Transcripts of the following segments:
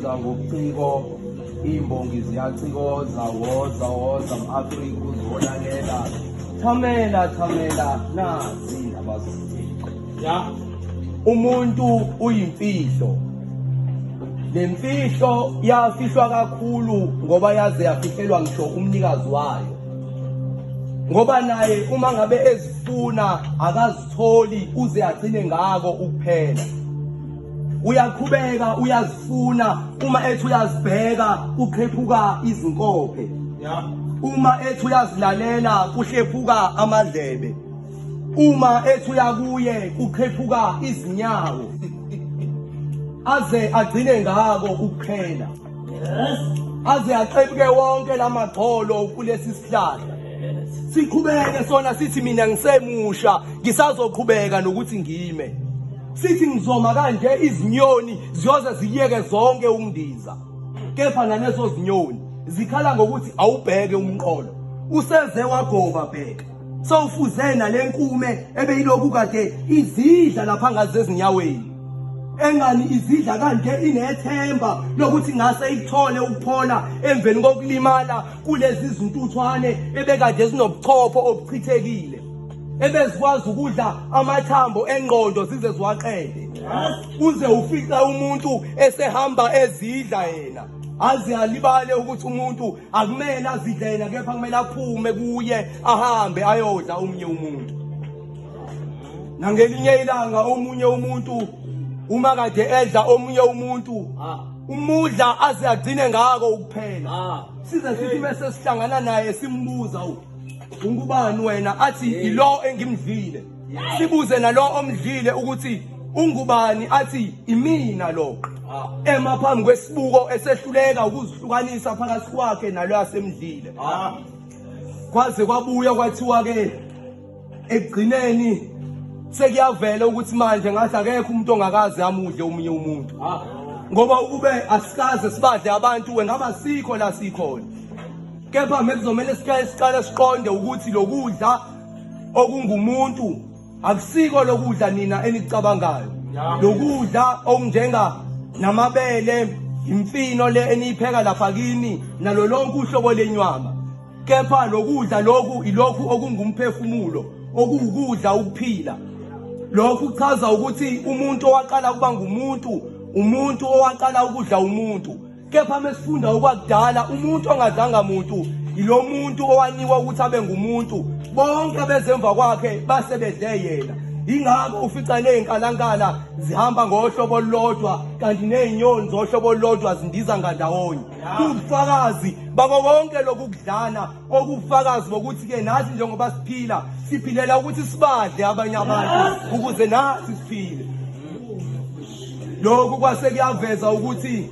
Sicikoza ngobuciko, imbongi ziyacikoza, woza woza m-Afrika uzolalela. Thamela thamela nazi indaba zobuciko. Ya. Umuntu uyimfihlo. Le mfihlo yafihlwa kakhulu ngoba yaze yafihlelwa ngisho umnikazi wayo. Ngoba naye uma ngabe ezifuna akazitholi uze agcine ngako ukuphela. Uyaqhubeka uyazifuna, uma ethi uyazibheka kuqhephuka izinkophe. Ya. Uma ethi uyazilalela kuhlephuka amadlebe. Uma ethi uyakuye kuqhephuka izinyawo. Aze agcine ngako ukuphela. Aze aqephuke wonke lamagxolo kulesi sihlahla. Siqhubeke sona sithi mina ngisemusha, ngisazoqhubeka nokuthi ngime. Sithi ngizoma kanje izinyoni ziyoze ziyeke zonke ukundiza. Kepha nalezo zinyoni zikhala ngokuthi awubheke umqolo. Useze wagoba bheka. Sewufuze nalenkume ebeyilokhu kade izidla lapha ngaze ezinyaweni. Engani izidla kanje inethemba lokuthi ngase ikuthole ukuphola emveni kokulimala kulezi zintuthwane ebekade zinobuchopho obuchithekile. Ebezikwazi ukudla amathambo engqondo zize ziwaqede. Uze ufica umuntu esehamba ezidla yena. Aze alibale ukuthi umuntu akumele azidle yena, kepha kumele aphume kuye ahambe ayodla omunye umuntu. Nangelinye ilanga omunye umuntu uma kade edla omunye umuntu umudla aze agcine ngako ukuphela. Size sithi mase sihlangana naye simbuza, ungubani wena? Athi ilo engimdlile. Sibuze nalo omdlile ukuthi ungubani? Athi imina lo. Ema phambi kwesibuko esehluleka ukuzihlukanisa phakathi kwakhe nalo asemdlile. Kwaze kwabuya kwathiwa ke ekugcineni sekuyavela ukuthi manje ngathi akekho umuntu ongakaze amudle omunye umuntu. Ngoba ukube asikaze sibadle abantu wengaba sikho la sikhona. Kepha mekuzomele siqale siqonde ukuthi lokudla okungumuntu akusiko lokudla nina enikucabangayo. Lokudla okunjenga namabele, imfino le eniyipheka lapha kini, nalo lonke uhlobo lenyama. Kepha lokudla lokhu ilokhu okungumphefumulo, okuwukudla ukuphila. Lokhu kuchaza ukuthi umuntu owaqala ukuba ngumuntu, umuntu owaqala ukudla umuntu. Kepha mesifunda okwakudala, umuntu ongadlanga muntu ilo muntu owanikwa ukuthi abe ngumuntu. Bonke abezemva kwakhe base bedle yena. Ingakho ufica nezinkalankala zihamba ngohlobo olulodwa, kanti nezinyoni zohlobo olulodwa zindiza ngandawonye. Kuwubufakazi bako konke lokhu kudlana, okubufakazi bokuthi ke nathi njengoba siphila siphilela ukuthi sibadle abanye abantu ukuze nathi siphile. Lokhu kwase kuyaveza ukuthi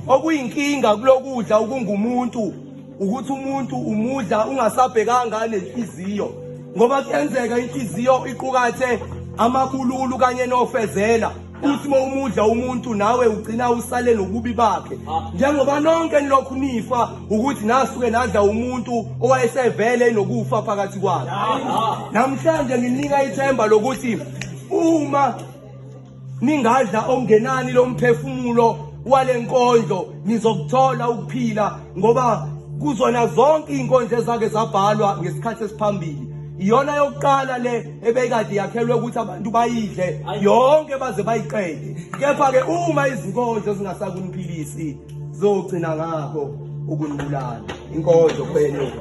okuyinkinga kulokudla okungumuntu ukuthi umuntu umudla ungasabhekanga nenhliziyo, ngoba kuyenzeka inhliziyo iqukathe amabululu kanye nofezela. Uthi uma umudla umuntu nawe ugcina usale nobubi bakhe. Njengoba nonke nilokhu nifa ukuthi nasuke nadla umuntu owayesevele enokufa phakathi kwakhe. Namhlanje nginika ithemba lokuthi uma ningadla okungenani lomphefumulo walenkondlo nizokuthola ukuphila, ngoba kuzona zonke izinkondlo ezake zabhalwa ngesikhathi esiphambili iyona yokuqala le ebekade yakhelwe ukuthi abantu bayidle yonke baze bayiqede. Kepha ke uma izinkondlo zingasakuniphilisi zogcina ngakho ukunibulala. Inkondlo kuphela.